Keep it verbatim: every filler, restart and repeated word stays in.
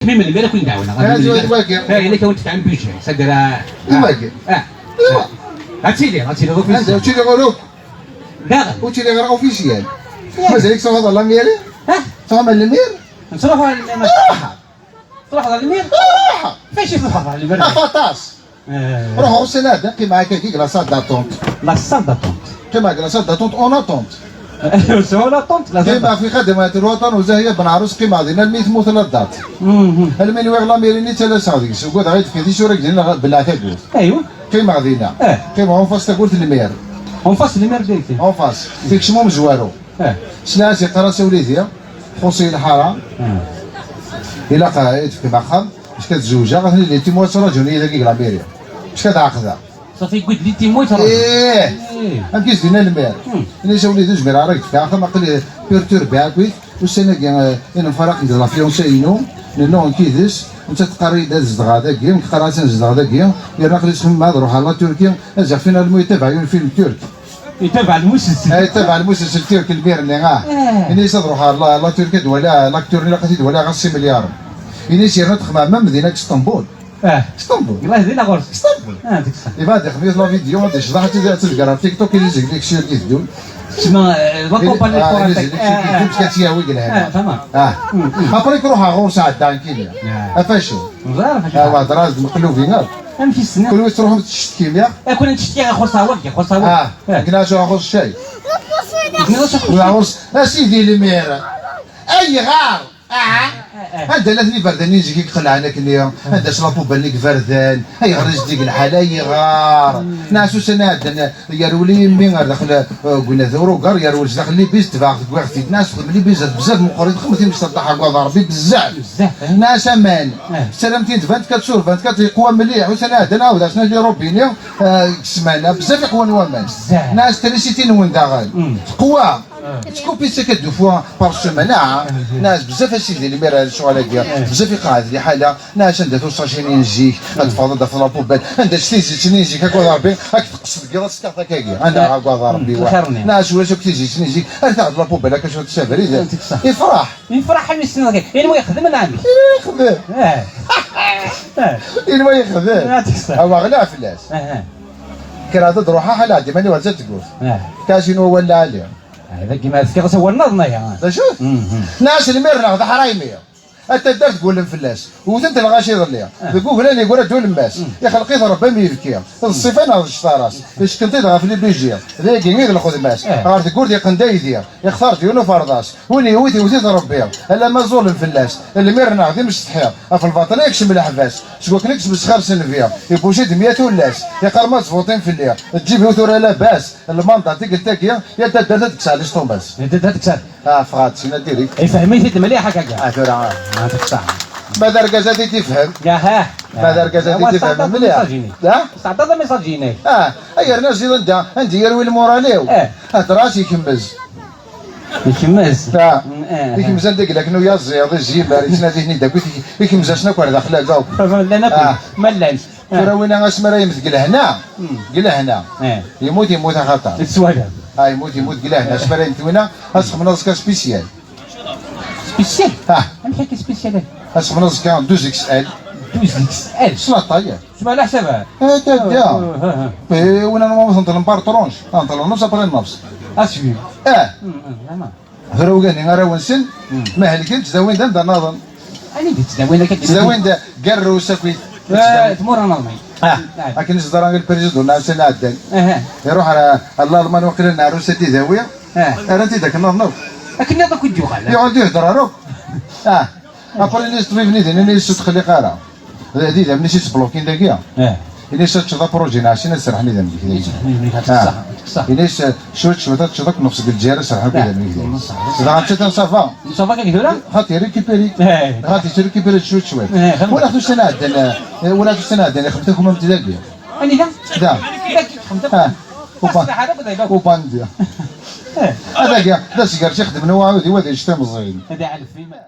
Mi melmi ara ken-d-ɛawneɣ? Ah, tura d wagi. Ah, yella kra n tfehmem budget, taggara. D wagi. Ah. Iwa. Ad tiliḍ, ad tiliḍ officiel. Anda ur ttiliɣ ur akk? Daɣen. Ur ttiliɣ ara officiel. Mazal-ik truḥeḍ ɣer la mairie? Ah. Truḥeḍ ɣer lemir? Nettruḥu ɣer lemir. Truḥeḍ ɣer lemir? Faci truḥeḍ ɣer lemir? Ah, aṭas. Eh. Ruḥeɣ ussan-a, qqimeɣ akka deg la salle d'attente. La salle d'attente. Qqimeɣ deg la salle d'attente, en attente. C'est en attente, la salle d'attente. Qqimeɣ fi xedma n lwaṭan u Zahya Ben Ɛrus, qqimeɣ dinna almi temmut la date. Mhm. Almi nwiɣ la mairie-nni ttalaseɣ deg-s, ugadeɣ ad d-tefk tisura deg dinna belleɛ tagurt. Aywa. Qqimeɣ dinna. Eh. Qqimeɣ en face tagurt n lmir. En face n lmir direct. En face. Tikcem umezwaru. Eh. Sliɣ-as yeqqar-as a wlidi, txuṣ-iyi lḥara. Eh. Ilaq ad d-tefkem axxam. Parce que ad zewǧeɣ, atni les témoins ttraǧun-iyi dagi deg la mairie. Parce que ad ɛeqdeɣ. Safi, yewwi-d les témoins ttraǧun. Ih! Eh. Amek i s-d-yenna lmir? Hmm. Ini-as a wlidi ur zmireɣ ara ad k-d-fkeɣ axxam, aql-i perturbé akkit. Ussan-agi, eh, i nemfaraq nekk d la fiancée-inu, nennuɣ nekk yid-s, nettat teqqar-iyi-d ad zedɣeɣ dagi, nekk qqareɣ-as ad zedɣeɣ dagi, yerna aql-i ttxemmimeɣ ad ruḥeɣ la Turquie, ad zdeɣ finalement yettabaɛ yiwen film turc. Yettabaɛ lmusalsel. Eh, yettabaɛ lmusalsel turc lmir-nni, ah. Eh. Ini-as ad ruḥeɣ la, la Turquie ad waliɣ, l'acteur-nni ilaq ad t-id-waliɣ ɣas sin milyaṛen. Ini-as yerna ad xemmemeɣ même dinna deg Sṭembul. Eh. Sṭembul. Yella dinna ɣur-s. Sṭembul. Ah, dik ṣṣeḥ. Ibɛed ixdem-it la vidéo, ad d-icḍeḥ, ad tt-id-, ad tt-id-gar ɣer TikTok, ili zeglik s yagi teddun. Tessma, eh, la compagnie. Ah, ili zeglik s yagi teddun, parce que ad tt-yawi deg lehna. Ah, tamam. Ah. Mm, mm. Après, ad k-ruḥeɣ ɣur-s ɛedda nekkini. Ah. A facu. Ẓer, a facu. Ah, wa, draz d meqlubi, ah. Amek i ssneɣ? Kul wis truḥem tettcetkim, ya? Eh, kul nettcetki, ɣur-s awal, ɣur-s awal. Ah, eh. Nekk neɣ ɣur-s cay. Nekk neɣ ɣur-s. A sidi lemir. Ayɣer? Ah! Anda llan iberdan-nni n zik i iqelɛen akkenni? Anda-s la poubelle-nni n iberdan? Ayɣer i zeddig lḥal? Ayɣer? Nɛas ussan iɛeddan, yerwel yimi ar daxel, eh, deg unadi urugar, yerwel sdaxel libiz, tebɛeɣ-t, wwiɣ-t-id. Nɛas xdem libiz bzaf meqqrit, xdem timecṭaḥ deg waḍ Ṛebbi bzaf. Bzaf, eh? Nɛas aman. Eh. Tessaram-t-id vingt-quatre sur vingt-quatre, yeqwa mliḥ. Ussan iɛeddan ɛawdeɣ-as nadi robini, eh, deg ssmana, bzaf iqwan waman. Bzaf. Nɛas trisiti-nwen daɣen. Mm. Teqwa. Tkupi s akka d ufwa par semaine, ah. Nɛas bzaf a sidi lemir ar lecɣal-agi, bzaf iqeɛɛed liḥala, nɛas anda-t usaci-nni n zik, ad teffɣeḍ ad d-tafeḍ la poubelle, anda-tt tizit-nni n zik, akked Ṛebbi, ad k-teqqes deg yiḍ, ad tefkeḍ takagi, anda agad Ṛebbi, wa. Nɛas ulac akk tizit-nni n zik, ar taɛd la poubelle akka cwiṭ s abrid, ifraḥ. Ifraḥ am yessenɣ, inwa yexdem neɣ amek? Yexdem. Eh. Eh. Inwa yexdem. Awa ɣliɣ fell-as. Eh, eh. Kkreɣ ad d-ruḥeɣ, ḥala ɛeddi mani wer d tgurt. Eh. Kasi n wawal lɛali. Ah, dagi ma tefkiḍ-as awal nniḍen aya. D acu? Mhm. Nɛas lemir neɣ d aḥraymi. A taddart gullen fell-as. Wten-t lɣaci iḍelli. Ah. Deg uglan yeggra-d ulemmas. Mm. Ixleq-it Rebbi am yibki. D ṣṣifa neɣ d ccṭara-s. Icekken-t-id ɣef libiji. Dagi i d lxedma-s. Ah. Ɣer tgurt yeqqen-d aydi. Ixtar-d yiwen uferḍas. Win yewwit yewwet-it Rebbi. Alamma ẓulen fell-as. Lemir neɣ d imecṭeḥi. Ɣef lbaṭel i yekcem leḥbas. Seg wakken i yesmesxer s nnbi. Ibuci-d mya tullas. Iqqar ma tvuṭim fell-i. Ǧǧib-iw tura labas. Lmanda tikkelt-agi, yal taddart ad d-tesɛa listumas. Yal taddart ad d-tesɛa. Ah, ffɣet, sina diri. Ifhem-it-id mliḥ akka. Ah, tura, ah. Ah, dik ṣṣeḥ. Ma d argaz ad t-ifhem. Aha. Ma d argaz ad t-ifhem mliḥ. Tesɛeddaḍ amiṣaǧ-inek. Ah, ay yerna ziḍ anda, anda yerwi lmural-iw. Eh. Hder-as ikemmez. Ikemmez? Ah. Mm, eh, ikemmez anda i ilak n uyaziḍ, izimer, yettnadi-ten-id akk, ikemmez-asen akk ar daxel-agi akk. Ma llan akk. Ah. Ma llan. Tura winna asmi ara yemmet deg lehna, deg lehna, yemmut, yemmut axaṭer. Tettwalam. Ah, yemmut, yemmut deg lehna. Asmi ara yemmet winna, ad s-xemneḍ aẓekka spécial. Spécial? Ah. Amek akka spécial? Ad s-xemneḍ aẓekka douze X L. Douze X L? S la taille. Tma la ḥsaba. Ah, tadda. Eh, winna normalement tenṭel par tranche. Tenṭel nofs après nofs. À suivre. Ah. Tura ugani arraw-nsen, ma helken, ttdawin-d anda nniḍen. Anida ttdawin akka? Ttdawin-d gar Rrus akkit. Eh, tmura n Lalman. Ah, akken i s-ẓran i lprésident n Ɛusan iɛeddan. Aha. Iruḥ ar, ar Lalman waqila n Ɛrus ad t-id-awi. Ah. Rran-t-id akken nniḍen akk. Akken nniḍen akk i d-yuɣal. Yuɣal d ihder ar akk. Ah. Après, ini-as ṭṭbib-nni din, ini-as ur tqelliq ara. D, d idammen-is i yettblokin dagi. Eh. Ini-as ad teččeḍ apṛuji n ɛecrin ad serrḥen idammen-ik dagi. Idammen-ik, ah, dik ṣṣeḥ, dik ṣṣeḥ. Ini-as, eh, cwiṭ cwiṭ ad teččeḍ akk nofs deg Lezzayer ad serrḥen akk idammen-ik dagi. Dɣa nettat anṣafa. Anṣafa kan tura? Xaṭi récupéri. Eh. Xaṭi récupéri cwiṭ cwiṭ. Eh, xemmemt. Walaɣ-t ussan iɛeddan, eh, walaɣ-t ussan iɛeddan, ixdem takumamt dagi. Anida? Da. Dagi ixdem takumamt. Ah. Uban-, Ubandia. Eh. Adagi, d asgerci ixedmen uɛudiw ad yečč timẓin. Ad iɛellef iman.